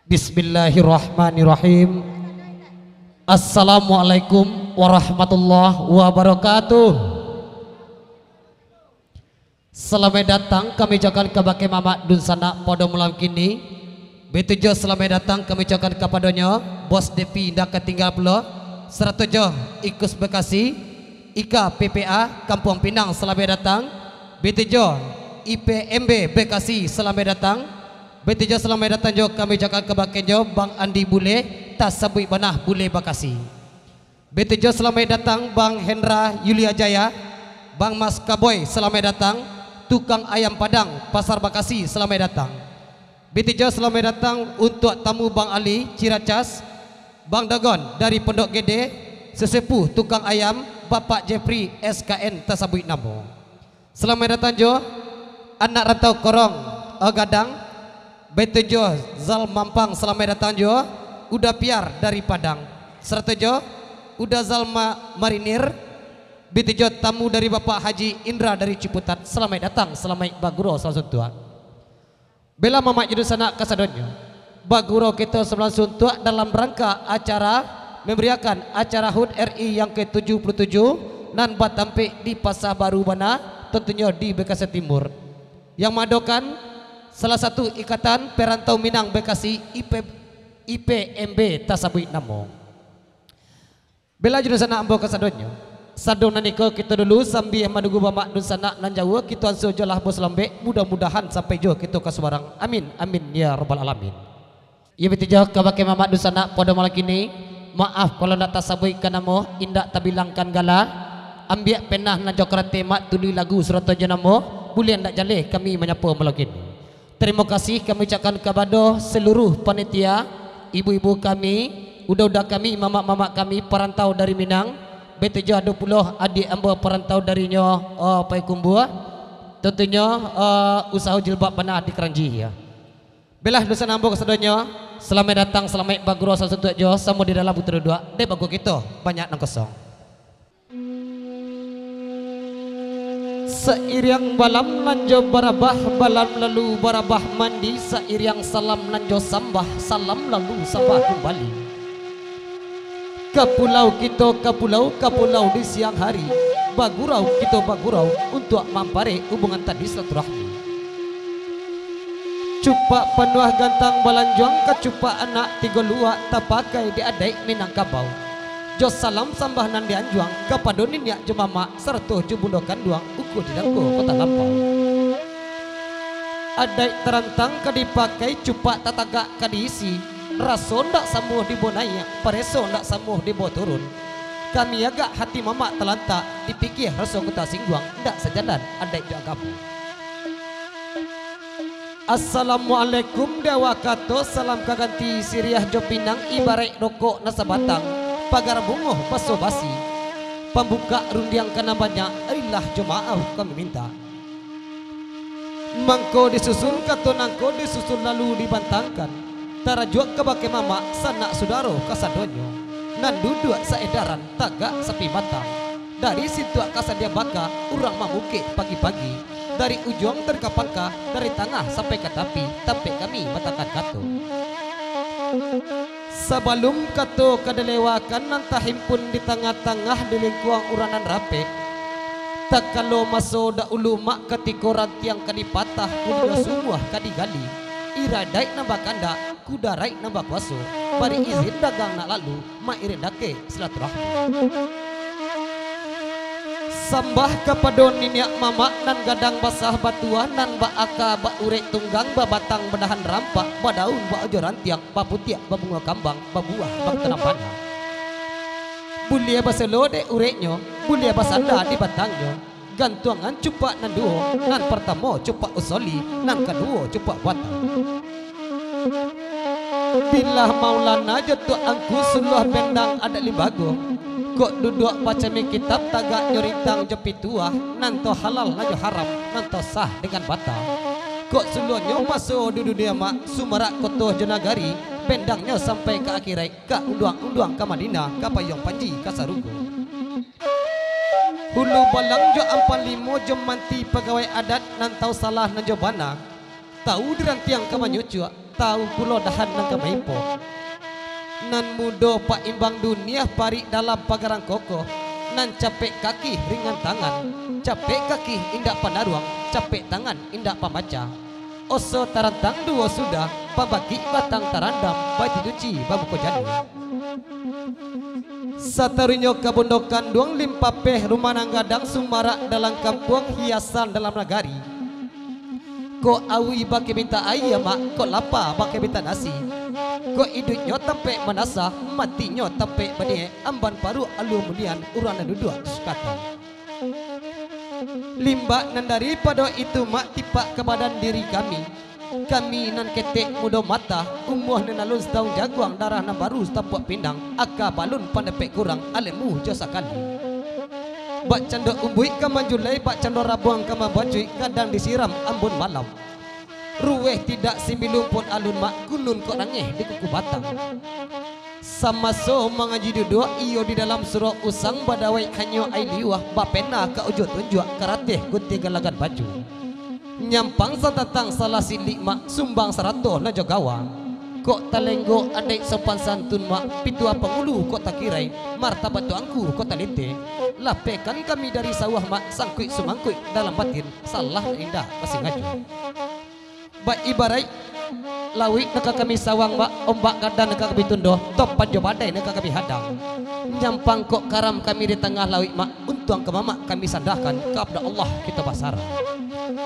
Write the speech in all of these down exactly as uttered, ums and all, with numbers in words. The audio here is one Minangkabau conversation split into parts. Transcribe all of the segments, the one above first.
Bismillahirrahmanirrahim. Assalamualaikum warahmatullahi wabarakatuh. Salamaik datang kami ucapkan kabake mamak dunsanak pado malam kini. Baitu jo salamaik datang kami ucapkan kapadonyo, Bos Depi indak ka tingga pulo, sarato jo Ikus Bekasi, Ika P P A Kampuang Pinang salamaik datang. Baitu jo I P M B Bekasi salamaik datang. Baitu jo salamaik datang jo kami ucapkan kabakenyo Bang Andi Bule, tasabuik bana Bule Bakasi. Baitu jo salamaik datang Bang Hendra Yulia Jaya, Bang Mas Kaboy salamaik datang, Tukang Ayam Padang Pasar Bakasi salamaik datang. Baitu jo salamaik datang untuak tamu Bang Ali Ciracas, Bang Dagon dari Pondok Gede, Sesepuh Tukang Ayam, Bapak Jeffrey S K N tasabuik namo. Salamaik datang jo anak rantau Korong, eh, Gadang, baitu jo Zal Mampang, salamaik datang jo Uda Piar dari Padang, sarato jo Uda Zal Ma-, Marinir, baitu jo tamu dari Bapak Haji Indra dari Ciputat, salamaik datang, salamaik bagurau sabalun suntuak. Bailah mamak jo dunsanak kasadonyo, bagurau kito sabalun suntuak dalam rangka acara mamariahkan acara hut R I yang ka tujuah puluah tujuah nan batampek di Pasa Baru bana, tantunyo di Bekasi Timur, yang maadokan salah satu Ikatan Perantau Minang Bekasi, I P, I P M B tasabuik namo. Bailah jo dunsanak ambo kasadonyo, sadonyo nan iko kito dulu sambia manunggu mamak dunsanak nan jauah, kito ansua jo lah bos lambek, mudah-mudahan sampai jo kito ka subarang. Amin, amin, ya rabbal alamin. Iyo baitu jo kabake mamak dunsanak pado malam kini, maaf kalau ndak tasabuik ka namo, indak tabilangkan gala, ambiak penah nan jo karate mak, tulih lagu sarato jo namo, buliah ndak jaleh kami manyapo malam kini. Tarimo kasih kami ucapkan kapado saluruh panitia, ibu-ibu kami, uda-uda kami, mamak-mamak kami parantau dari Minang, baitu jo ado pulo adiak ambo parantau darinyo, eh, Payakumbuah, tantunyo, eh, usaho jilbab bana di Karanji, ya. Bailah dunsanak ambo kasadonyo, salamaik datang, salamaik bagurau sasuntuak jo, samo di dalam kito duduak, dek bago kito banyak nan kosong. Sairiang balam nan jo barabah, balam lalu barabah mandi, sairiang salam nan jo sambah, salam lalu sambah kumbali. Ka pulau kito, ka pulau, ka pulau di siang hari, bagurau kito bagurau, untuak mamparek hubungan tali silaturahmi. Cupak panuah gantang balanjuang, kacupak anak tigo luak, tapakai di adaik Minangkabau. Jo salam sambah nan dianjuang, kapado niniak jo mamak, sarato jo bundo kanduang, ukua di Dangko Kota Lampau. Adaik tarantang ka dipakai, cupak tatagak ka diisi, raso ndak samo dibawa naiak, pareso ndak samo dibawa turun. Kami agak hati mamak talantak, dipikia raso ka tasingguang, ndak sajalan adaik jo agamo. Assalamualaikum, dek awak kato, salam ka ganti siriah jo pinang, ibaraik rokok nan sabatang, pagar bungo baso-basi, pambukak rundiang ka nan banyak, rilah jo maaf kami mintak. Mangko disusun kato nangko, disusun lalu dibantangkan, tarajuak kabake mamak, sanak sudaro kasadonyo, nan duduak saedaran, tagak sapibatang. Dari Situak ka Sandiang Baka, urang mamukek pagi-pagi. Dari ujuang taruih ka pangka, dari tangah sampai ka tapi, tampek kami matakan kato. Sabalum kato ka dilewakan, nan tahimpun di tangah-tangah, di lingkuang urang nan rapek. Takalo maso dahulu mak, katiko rantiang ka dipatah, kulinyo sumuah ka digali, iradaik nan bakandak, kudaraik nan bakuaso, bari izin dagang nak lalu, mairing dakek silaturahmi. Sambah kapado niniak mamak, nan gadang basah batuah, nan baaka baurek tunggang, babatang badahan rampak, badaun baujo rantiang, baputiak babungo kambang, babuah batanam panah. Buliah baselo dek ureknyo, buliah basanda di batangnyo, gantuangan cupak nan duo, nan partamo cupak usoli, nan kaduo cupak batang. Bilah Maulana jo Tuangku suluah bendang adat limbago, kok duduak bacami kitab tagak jo rintang jo pituah, nan to halal nan jo haram, nan to sah dengan batal. Kok suluahnyo maso di dunia mak, sumarak koto jo nagari, bendangnyo sampai ka akiraik, ka unduang-unduang ka Madinah, ka payuang panji ka sarugo. Hulu balang jo ampan limo, jo manti pagawai adat, nan tau salah nan jo bana, tau di rantiang ka manyucuak, Tahu pulo dahan nan ka maipo. Nan mudo paimbang dunia, parik dalam pagarang kokoh. Nan capek kaki ringan tangan, capek kaki indak panaruang, capek tangan indak pambaca. Oso tarantang duo sudah, pambakik batang tarandam, baju cuci bamuko jando. Sataruihnyo ka bundo kanduang, limpapeh rumah nan gadang, sumarak dalam kampuang, hiasan dalam nagari. Kok auih bakeh mintak aia, Mak, kok lapa bakeh mintak nasi. Kok iduiknyo tampek manasah, matinyo tampek baniaik, amban paruik alua munian, urang nan duduak di sukatan. Limbak nan daripado itu, Mak, tipak ka badan diri kami. Kami nan ketek mudo matah, umua nan alun sataun jaguang, darah nan baru satapuak pindang, aka balun pandapek kurang, alemu jo sakali. Bak cando umbuik ka manjulai, bak cando rabuang ka mambacuik, kadang disiram ambun malam. Ruweh tidak simbilun pun alun, Mak, kunun kok rangeh di kuku batang. Samaso mangaji duduak, iyo di dalam surau usang, badawai hanyo ai liuah, bapena ka ujua tunjuak, karateh gunting galagan baju. Nyampang satatang salah silik, Mak, sumbang sarato nan jo gawa. Kok talenggok adaik sopan santun, Mak, pituah pangulu kok takirai, martabat tuanku kok talinteh. Lapehkan kami dari sawah, Mak, sangkuik sumangkuik dalam batin, salah indak basingajo. Baibaraik lauik nan ka kami sawang, Mak, ombak gadang nan ka kami tundo, topan jo badai nan ka kami hadang. Nyampang kok karam kami di tangah lauik, Mak, untuang ka mamak kami sandahkan, kapado Allah kito basarah.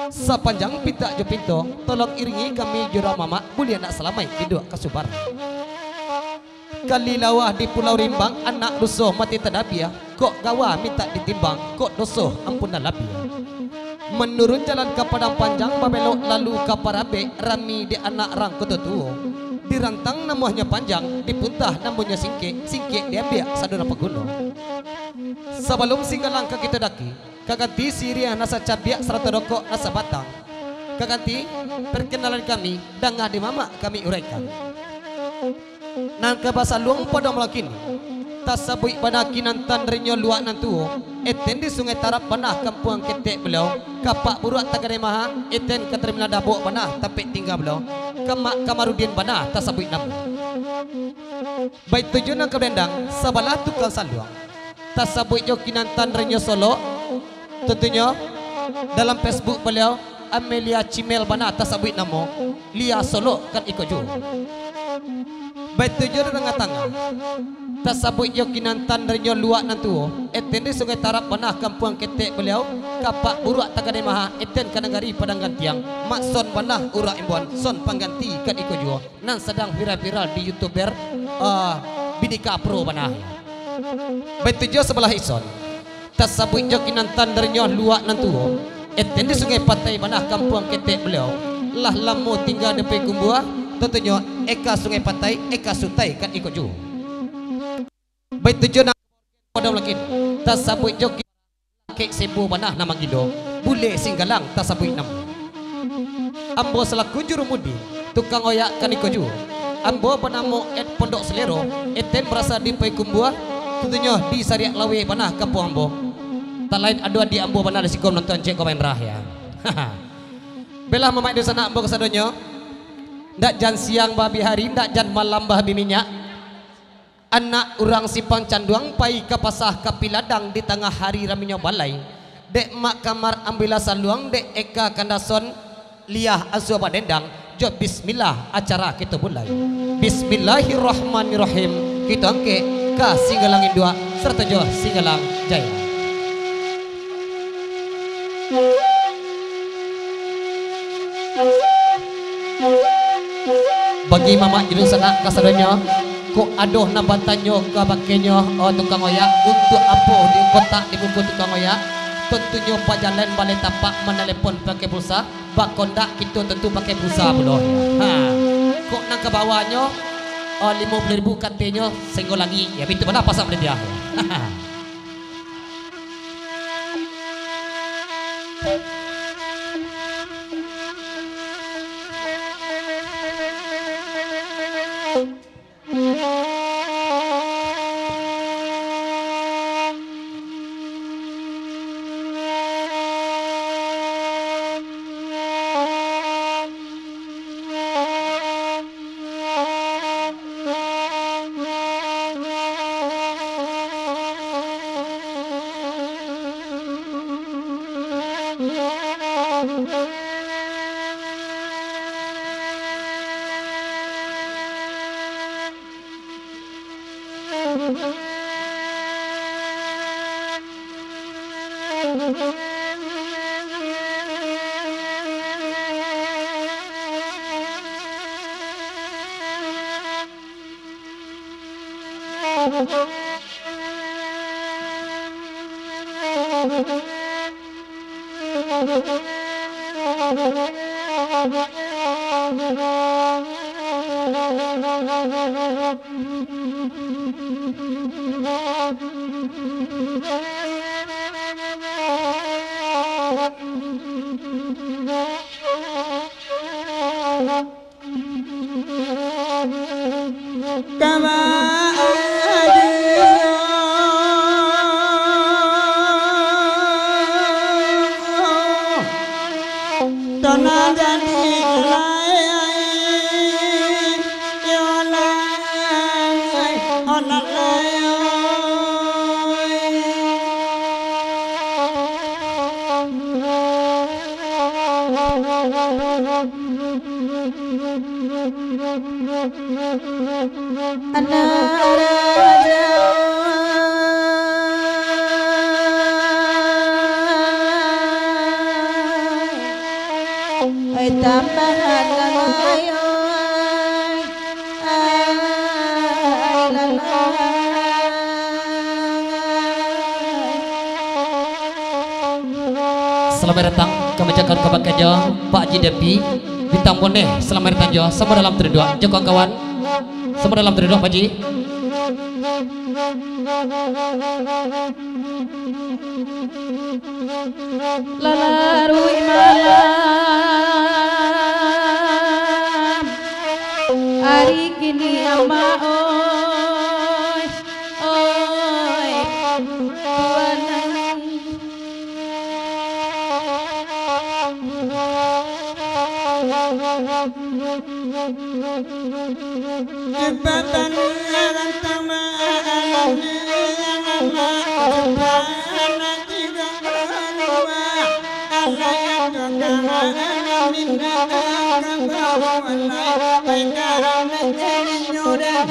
Sapanjang pitak jo pinto, tolong iringi kami jo doa mamak, buliah nak salamaik induak ka subarang. Kali lawah di Pulau Rimbang, anak ruso mati tadabiah, kok gawa mintak ditimbang, kok doso ampunan labiah. Manurun jalan ka Padang Panjang, babelok lalu ka Parabek, rami di anak rang koto tuo. Dirantang namuahnyo panjang, dipuntah namuahnyo singkek, singkek diambiak sado nan paguno. Sabalum Singgalang ka kito daki, ka ganti siriah nan sacabiak sarato dokok nan sabatang. Ka ganti, perkenalan kami, danga di mamak kami uraikan. Nan ka basaluang pado malam kini, tasabuik bana Kinantan rinyo luak nan tuo, eten di Sungai Tarab bana kampuang ketek baliau, kapak buruak tagadai maha, eten ka terminal Dabok bana tampek tingga baliau, Kamak Kamarudin bana tasabuik namo. Baitu juo nan ka badendang, sabalah tukang saluang. Tasabuik jo Kinantan rinyo Solok, tantunyo dalam Facebook baliau, Amelia Cimel bana tasabuik namo, Lia Solok kan iko juo. Baitu juo di tangah-tangah, tasabuik jo Kinantan rinyo luak nan tuo, eten di Sungai Tarab bana kampuang ketek baliau, kapak buruak tagadai maha, eten ka nagari Padang Gantiang, Mak Son bana urang imbauan, Son pangganti kan iko juo. Nan sadang viral-viral di YouTuber, ah, Binika Pro bana. Baitu juo sabalah ison. Tasabuik jo Kinantan rinyo luak nan tuo. Eten di Sungai Patai bana kampuang ketek baliau. Lah lamo tingga di Payakumbuah, tantunyo eka Sungai Patai, eka Sutai kan iko juo. Baitu juo nan pado malam kini. Tasabuik jo Kek Sebo bana nan manggilo, buleh Singgalang tasabuik namo. Ambo salaku jurumudi, tukang oyak kan iko juo. Ambo banamo Ed Pondok Selero, eten barasa di Payakumbuah, tantunyo di Sariak Laweh bana kampuang ambo. Tak lain ado adiak ambo bana di siko manonton cek ko main rah ya. Belah mamak dunsanak ambo kasadonyo, ndak jan siang bahabih hari, ndak jan malam bahabih minyak. Anak urang Simpang Canduang pai ka pasa ka Piladang di tangah hari raminyo balai. Dek Mak Kamar ambilah saluang, dek Eka Kandason liah asua badendang, jo bismillah acara kito mulai. Bismillahirrahmanirrahim, kito angkek ka Singgalang Induak sarato jo Singgalang Jaya. Bagi mamak jo dunsanak kasadonyo, kok ado nan batanyo kabakenyo, oh, tukang oyak, untuak apo di kotak di muko tukang oyak? Tantunyo pajalan baleh tapak manalepon pakai pulsa, bakondak kito tantu pakai pulsa pulo. Ha. Kok nan kabawanyo, oh, limo puluah ribu katenyo, sainggo langik. Ya, bitu bana pasang baleh dia. Anak raja, oi, tambahan lalai, oi, ai lalai. Salamaik datang ka manjagoan ka bakeh jo Pak Haji Depi, Bintang Boneh. Salamaik datang jo, samo dalam taduduak jo kawan-kawan. Samo dalam taduduak, Pak Haji. Lah laruik malam, ari kini amak oi, oi, tuan ai. Jabatan rantang malam ni, amak, jabatan tigo kalua, alai tukang minang kabau, alai baik karam jadi nyudah,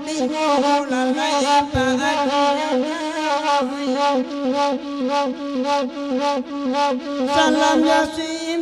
minggu lalai paat. Salam Yasin.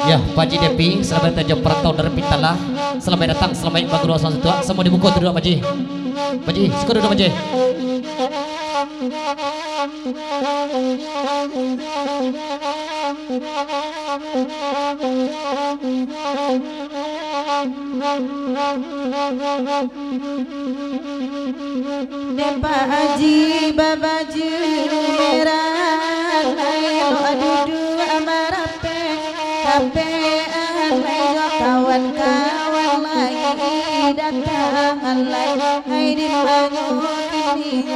Ya, Pak Haji Depi, salamaik datang jo parantau dari Pitalah. Salamaik datang, salamaik baguru, salamaik satuak. Samo dibuko tu duduak, Pak Haji. Pak Haji, siko duduak, Pak Haji. Dek Pak Haji babaju merah, lai lo duduak marapek, rapek alai jo kawan-kawan lai datang alai. Hai di manyo kini,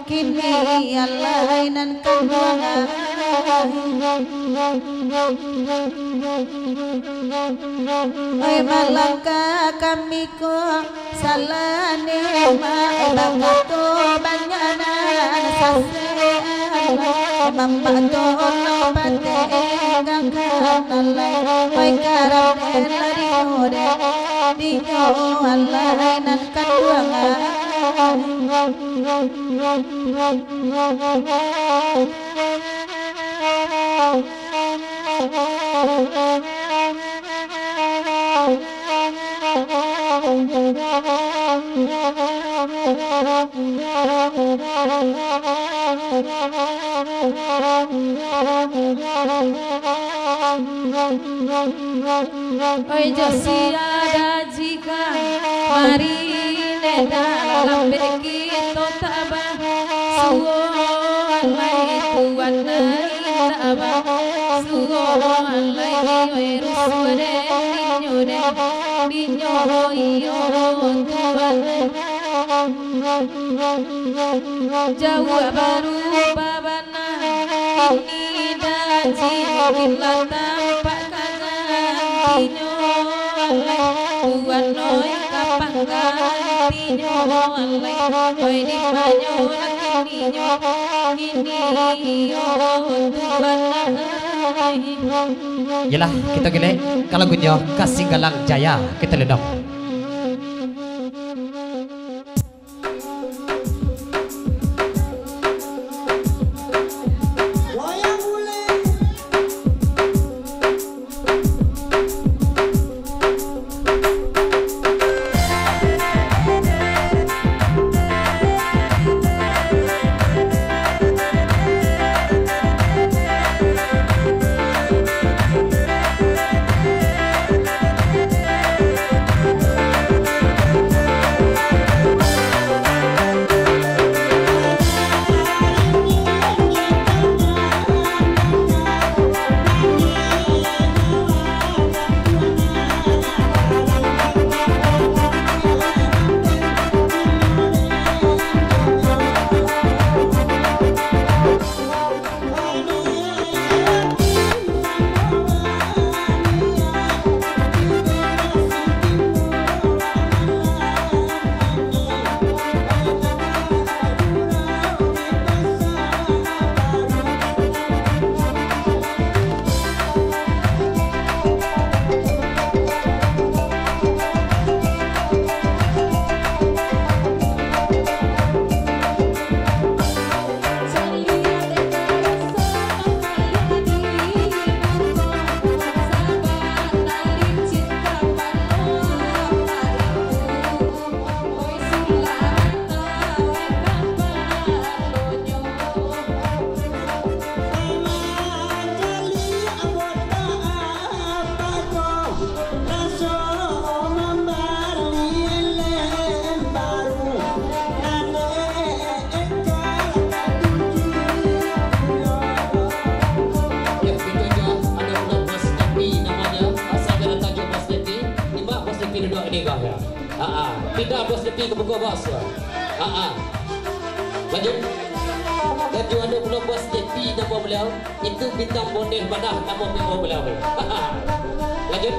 kini alai nan kanduang ai. Oi, malangkah kami ko salah nikmat, bakato banyak nan sasek. Mamak tolong patenggakan alai, oi, karam den lah dinyo den, dinyo alai nan kanduang ai. Oi, jo sia daji ka mari, neda lambek kito tabah. Suo alai tuan nai tabah, suo alai, oi, rusuah den dinyo den, dinyo iyo tuan nai. Jauah barupa bana, ini daji, bila tampak ka gantinyo alai. Tuan oi, kapang gantinyo, alai, oi, di manyo lakininyo, kini iyo Tuan ai. Yolah, kito gilek ka lagunyo Kasinggalang Jaya, kito ledok. Ya, kito jo ado pulo Bos Depi namonyo. Asa jo datang jo Bos Depi. Nyimak Bos Depi duduak di gah, ya. Ha, ha. Pindah Bos Depi ka muko, Bos. Ha, ha. Lanjut. Dan jo ado pulo Bos Depi namo baliau. Itu bintang bondeh badah namo P O baliau. Lanjut.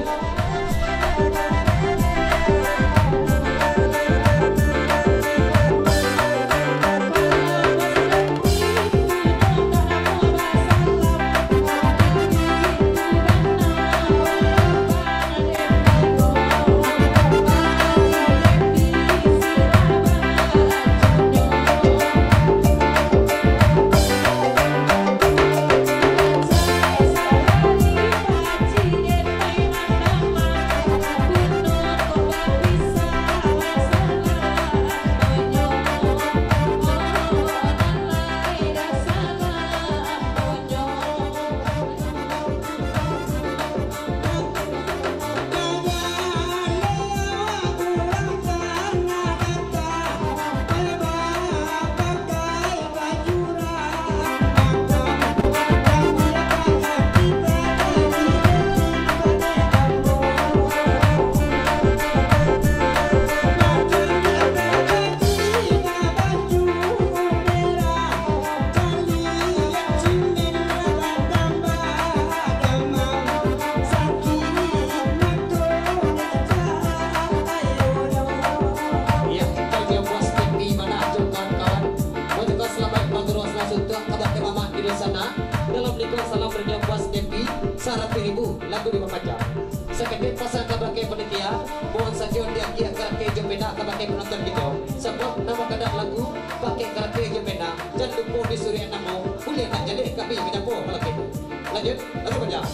Iyo, kito jo Bos Depi bana jo kawan-kawan. Maucapkan salamaik bahagia selalu untuak kabake mamak di luar sana. Dalam lingkuang salam dari Bos Depi, saratuih ribu lagu dipapanjang. Saketek pasan kabake panitia, mohon sajo diagiah karate jo pena kabake panonton kito. Sabab nan bakadak lagu, pake karate jo pena, jan lupo disuruah namo, buliah nak jaleh kami manyapo malam kini. Lanjut, lagu panjang.